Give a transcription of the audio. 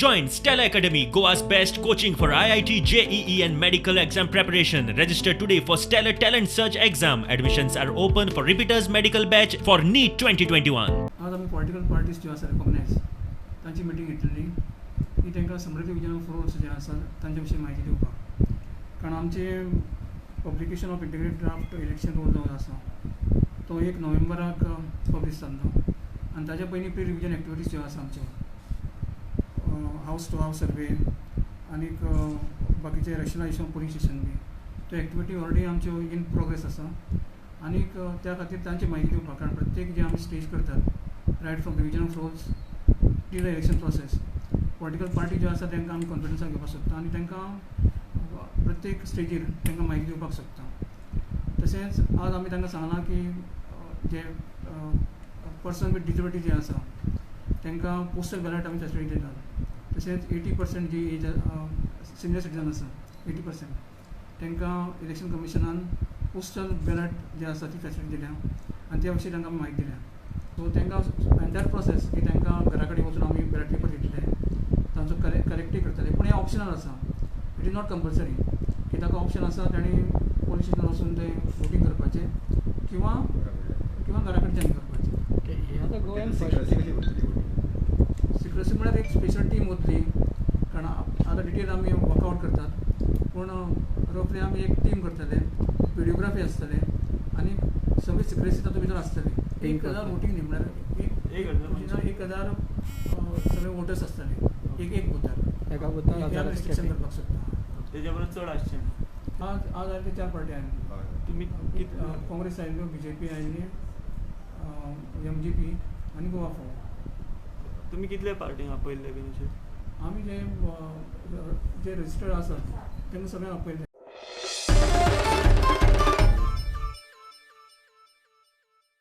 Join Stellar Academy, Goa's best coaching for IIT, JEE and medical exam preparation. Register today for Stellar Talent Search exam. Admissions are open for repeaters medical batch for NEET 2021. आज आमी political parties ज्यो आसा रेकॉग्नायज तांची meeting घेतलेली की तांकां समृद्धी vision of roles जे आसा तांचे विशीं म्हायती दिवपाक, कारण आमचे publication of integrated draft election roll जो आसा तो 1 नोव्हेंबराक पब्लीश जाल्लो आनी ताच्या पयलीं प्री रिविजन एक्टिविटीज ज्यो आसा आमच्यो हावस टू हावस सर्वे आनीक बाकीचे रॅशनलायजेशन पोलींग स्टेशन बी त्यो एक्टिविटी ऑलरेडी आमच्यो इन प्रोग्रेस आसा आनीक त्या खातीर तांची म्हायती दिवपाक, कारण प्रत्येक जे आमी स्टेज करतात right from revision of rolls till the election process political party ज्यो आसा तांकां आमी कॉन्फिडन्सान घेवपाक सोदता आनी तांकां प्रत्येक स्टेजीर तांकां म्हायती दिवपाक सोदता. तशेंच आज आमी तांकां सांगलां की जे पर्सन विथ डिसेबिलिटी जे आसा तांकां पोस्टल बॅलट आमी फॅसिलिटी दितात. तशेंच 80% जी एज सिनियर सिटीजन आसा 80% तांकां इलेक्शन कमिशनान पोस्टल बॅलट जे आसा ती फॅसिलिटी दिल्या आनी त्या विशीं तांकां आमी म्हायती दिल्या. सो तांकां एंटायर प्रोसेस की तांकां घरा कडेन वचून आमी बॅलट पेपर दितले, तांचो कलेक्टूय करतले, पूण हें ऑप्शनल आसा, it is not compulsory की ताका ऑप्शन आसा तांणी पोलीस स्टेशनार वचून तें वोटींग करपाचें किंवा किंवा घरा कडच्यान करपाचें. सिक्रसी म्हळ्यार एक स्पेशल टीम वतली, कारण आतां डिटेल आमी वर्कआवट करतात, पूण रफली आमी एक टीम करतले, व्हिडियोग्राफी आसतले आनी सगळी सिक्रसी तातूंत भितर आसतली. 1000 वोटींग न्ही म्हळ्यार 1000 सगळे वोटर्स आसतले एक एक बुथार, एका बुथार रिस्ट्रिक्शन करपाक शकता. तेज्या परस चड आसचें. आज आयले 4 पार्टी आयल्यो, तुमी काँग्रेस आयल्यो, बीजेपी आयली, MGP आनी गोवा फॉरवर्ड. तुमी कितले पार्टींक आपयल्ले बीन अशें? आमी जे जे रजिस्टर्ड आसात तांकां सगळ्यांक आपयल्ले.